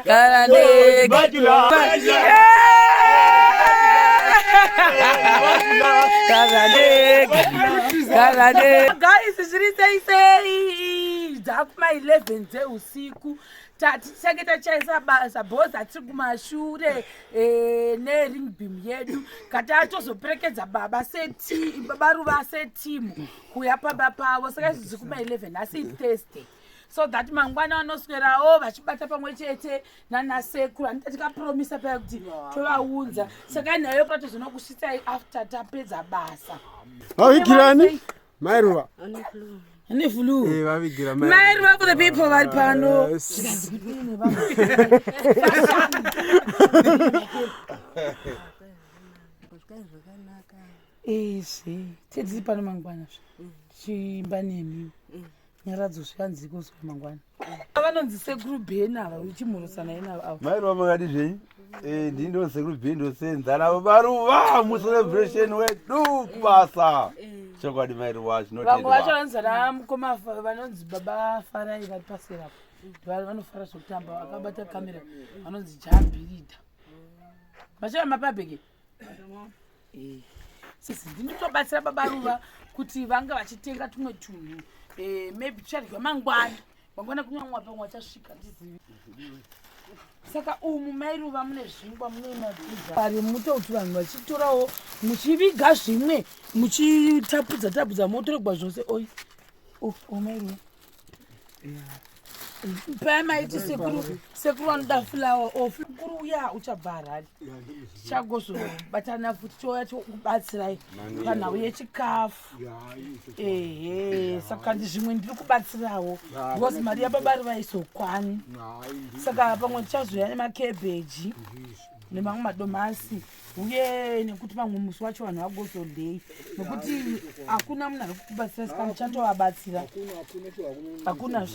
Gara ndega. Gara ndega. Gara ndega. Guys, zviri sei sei? Dzakuma 11 dzeusiku. Tati tichange tachaisa basa bhozi tiri kumashure eh, nering beam yedu. Kati tozoperekedza baba seti baba Ruva setimu kuya pamba pavo. Saka izvi dziri kuma 11 nhasi Thursday. So that mangwana vanoswerawo vachibata pamwe chete nanasekuru. Handiti tikapromisa paya kuti tovaunza. Saka nhayo patozona kusvitsai after tapedza basa. Vavigirani Mai Ruva. Ane flu. Eh, vavigira mai. Mai Ruva for the people vari pano. Yes. Zvikanzi kudini nevanhu? Izvi tiri pano mangwana zve. Tichiimba nemi. Nyaradzo zvikanzi kuswa mangwana. Vanonzi sekuru Ben ava uchimhurusana inavo ava. Mai Ruva makadi zvenyu? Eh, ndini ndo sekuru Ben ndosenza navo baRuva mucelebration wedu kubasa. Chokwadi Mai Ruva Vamwe vacho zvinotendwa. vanonzi vana mukoma vanonzi baba Farai vari pasera apo. Vanofara zvekutamba vakabata kamera vanonzi Jabhirida. Machava mapabheke? Eh. Sisi ndinotobatsira baba Ruva kuti vanga vachitenga tumwe tunhu. Eh, maybe tichadya mangwana. Mangwana kunyangwa pamwe vachasvika ndizivi. Saka umu Mai Ruva mune zvingwa mune mapizza. Ari muto kuti vanhu vachitorawo muchiviga zvimwe muchitapudza tapudza motoregwa zvose oi. Oh, oh Mai Ruva. Paya maiti sekuru sekuru vanoda fulawa o kuru uya uchabva Harare. Tichagozobatana futi touya tokubatsirai panhau yechikafu. Ehe, saka ndi zvimwe ndiri kubatsirawo because mari yababa Ruva izokwani. Saka pamwe tichazoya nemakebheji nemamwe madomasi uye nekuti pamwe musi wacho vanhu vagozodei nekuti hakuna munhu ari kukubatsira saka ndichatovabatsira. Hakuna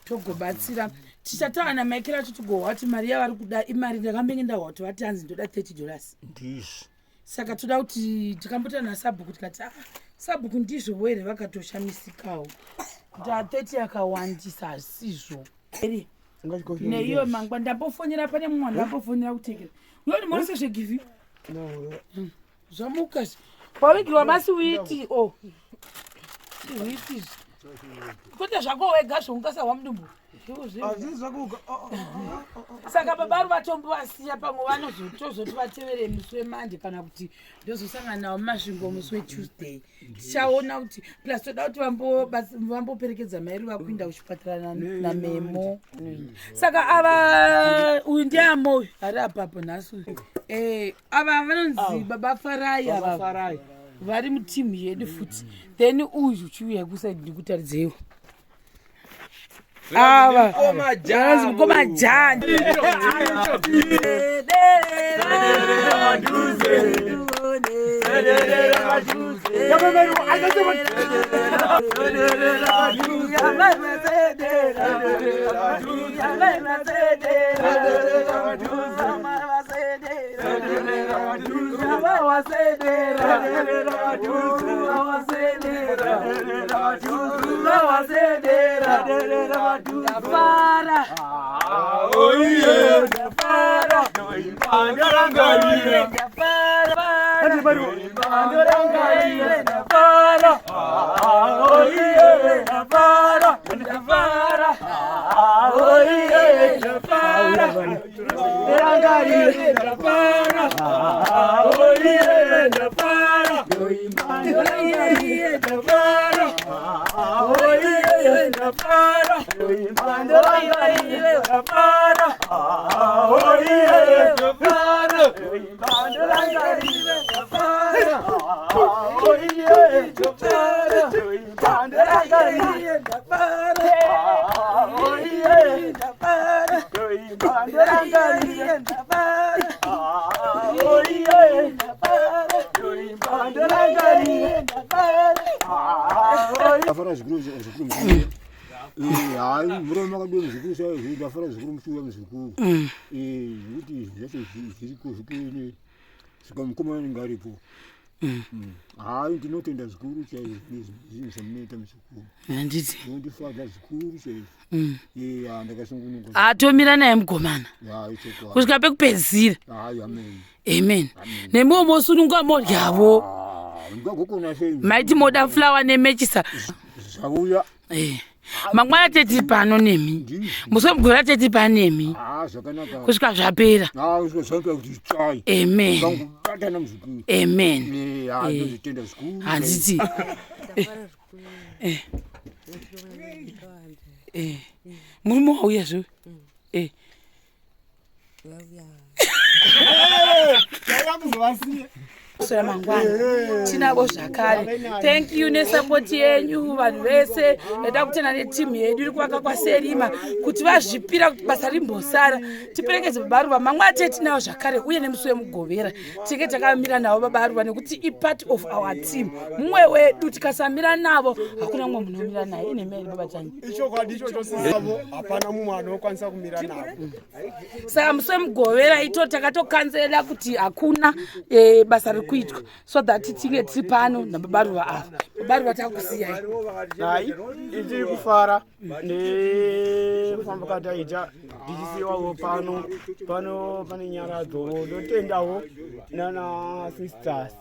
togobatsira tichataura namaikira acho tigohwa kuti mari yavari kuda imari ndakambenge ndahwa kuti vati hanzi ndoda $30. Ndizvo. Saka toda kuti tikambotaura nasabhuku tikati ah, sabhuku ndizvo here vakatoshamisikawo kuti a 30 yakawandisa hazisizvo. Eri neiyo mangwa ndambofonera pane mumwe ndambofonera kutekera uyoni morese zvegivi zvamuka wavigirwa masiwiti o siwiti kwete zvako wega zvoungasahwa mudumbu. Saka baba vari vatombovasiya pamwe vanozotozoti vatevere musi weMonday kana kuti ndozosangana navo muMasvingo musi weTuesday. Tichaona kuti plus toda kuti vamboperekedza Mai Ruva kuinda kuchipatara namemo. Saka ava uyu ndiamo uyu ari apapo nhasi uyu. Eh, ava vanonzi baba Farai ava vari mutimu yedu futi. Then uyu chiuya kusaidi ndikutaridzeiwo. Ava vanonzi mukoma Jani. Ndafara. Ndafara. Ndafara. Ndafara. Ndafara zvikuru zvikuru mukuru. Hayi, murume makadiwa muzukuru saizvo, ndafara zvikuru muchiuya muzukuru. Zvekuti zvacho zviriko zvikuru saka mukoma anenge aripo. Hayi, ndinotenda zvikuru chaizvo nezvinhu zvamunoita muzukuru. Handiti? Zvinondifadza zvikuru chaizvo. Iya, ndakasungunuka. Atomira naye mukomana Ya, ichokwadi. kusvika pekupedzisira. Hayi, amen. Amen. Nemiwo mosununguka modyavo. Ah, ndingagokona sei? Maiti moda fulawa nemechisa. Zvauya. Eh. Mangwana teti pano nemi. Ndizvo. Musi wemugore teti panemi. Ah, zvakanaka. Kusvika zvapera. Ah, kusvika zvapera kuti tsvai. Amen. Vangubatana muzukuru. Amen. Eh, ah, ndozvitenda zvikuru. Handiti? Ndafara zvikuru. Eh. Nekuti vakawanda. Eh. Murume wauya zve. Eh. Vauya. Yakuzovasiya. Kuswera mangwana tinavo zvakare. Thank you nesapoti yenyu vanhu vese. Ndaida kutenda netimu yedu iri kuvaka kwaSerima kuti vazvipira kuti basa rimbosara, tiperekedze baba Ruva. Mangwana tee tinavo zvakare, uye nemusi weMugovera tinenge takamira navo baba Ruva, nekuti ipart of our team, mumwe wedu. Tikasamira navo, hakuna mumwe munomira naye. Ine meri baba Tanya. Ichokwadi ichocho sisavo, hapana mumwe anokwanisa kumira navo. Saka musi weMugovera ito takatokanzela kuti hakuna basa riri kuitwa, so that tinge tiri pano nababa Ruva ava. Baba Ruva, takusiyai. Hai, itiri kufara nekufamba kwataita tichisiwawo pano. Pano pane nyaradzo. Ndotendawo nana sisters,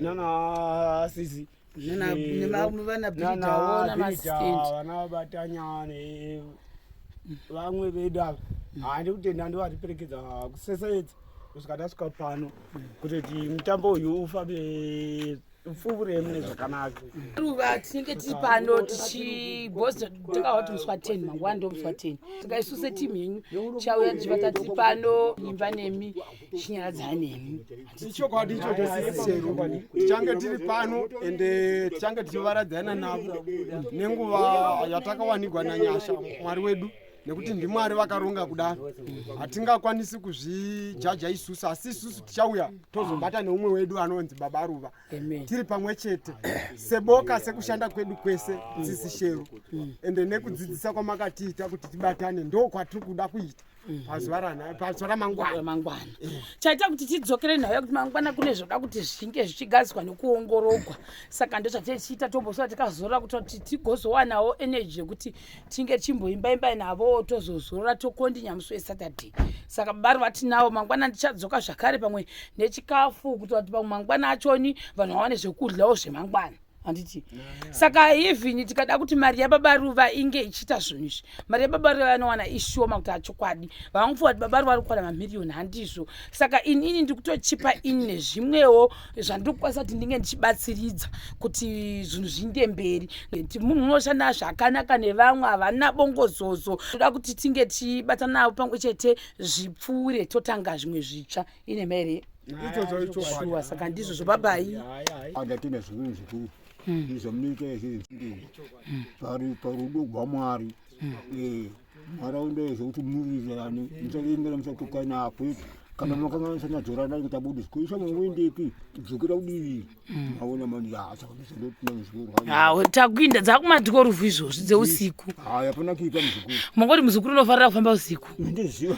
nana sisi, Nevana bhiridhawo namastendi. Vana Batanya nevamwe vedu ava. Handi kutenda, ndovatiperekedza kusesedza kusvika tasvika pano, kutoti mutambo uyu ufambe, upfuure mune zvakanaka. Ruva, tinenge tiri pano tichibhozi. Takava kuti musi wa10, mangwana ndo musi wa10. Saka isu setimu yenyu tichauya tichibata tiri pano, imba nemi, chinyaradzana nemi. Ichokwadi ichocho sisi Shero, tichange tiri pano, ende tichange tichivaradzana navo nenguva yatakawanigwa nanyasha Mwari wedu, nekuti ndiMwari vakaronga kudaro. Hatingakwanisi kuzvijaja isusu, asi isusu tichauya tozobata neumwe wedu anonzi baba Ruva. Amen. Tiri pamwe chete seboka, sekushanda kwedu kwese, sisi Shero, ende nekudzidzisa kwamakatiita kuti tibatane, ndo kwatiri kuda kuita pazuva ramangwana. Mangwana chaita kuti tidzokere nhau yekuti mangwana kune zvoda kuti zvinge zvichigadzirwa nekuongorogwa. Saka ndo zvatetichiita, tombosora tikazorora kuti tigozowanawo energy yekuti tinge tichimboimbaimbai navo, tozozorora, tokondinya musi weSaturday. Saka bari vatinavo mangwana, ndichadzoka zvakare pamwe nechikafu, kuitira kuti pamwe mangwana achoni vanhu vawane zvekudyawo zvemangwana, handiti? Saka even tikada kuti mari yababa Ruva inge ichiita zvinhu izvi, mari yababa Ruva vanowana ishoma kuti achokwadi vangofunga kuti baba Ruva vari kuwana mamiriyoni, handizvo. Saka inini ndiri kutochipa ini nezvimwewo zvandiri kukwanisa kuti ndinge ndichibatsiridza kuti zvinhu zviinde mberi. Nti munhu unoshanda zvakanaka nevamwe, havana bongozozo. Toda kuti tinge tichibatana navo pamwe chete, zvipfuure, totanga zvimwe zvitsva. Ine mere. Ichocho ichokwadi. Shuwa, saka ndizvozvo. Babai. Ndatenda zvikuru zvikuru izvamunoita izvi pari parudo rwaMwari. Nharaunda yezvekuti muwirirane, musaendera, musatukana kwete. Kana makanganisana, dzoranai kuti abude kuisa mungoendepi, dzokera kudivi. Maona mani? Ya, saka ndozondotenda muzukuru. Hawo, takuinda dzakumadikorufu izvozvi dzeusiku. Haya, hapana kuipa, muzukuru. Mongoti muzukuru unofarira kufamba usiku. Ndoziva.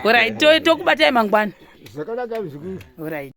Alright, tokubatai mangwana. Zvakanaka, muzukuru. Alright.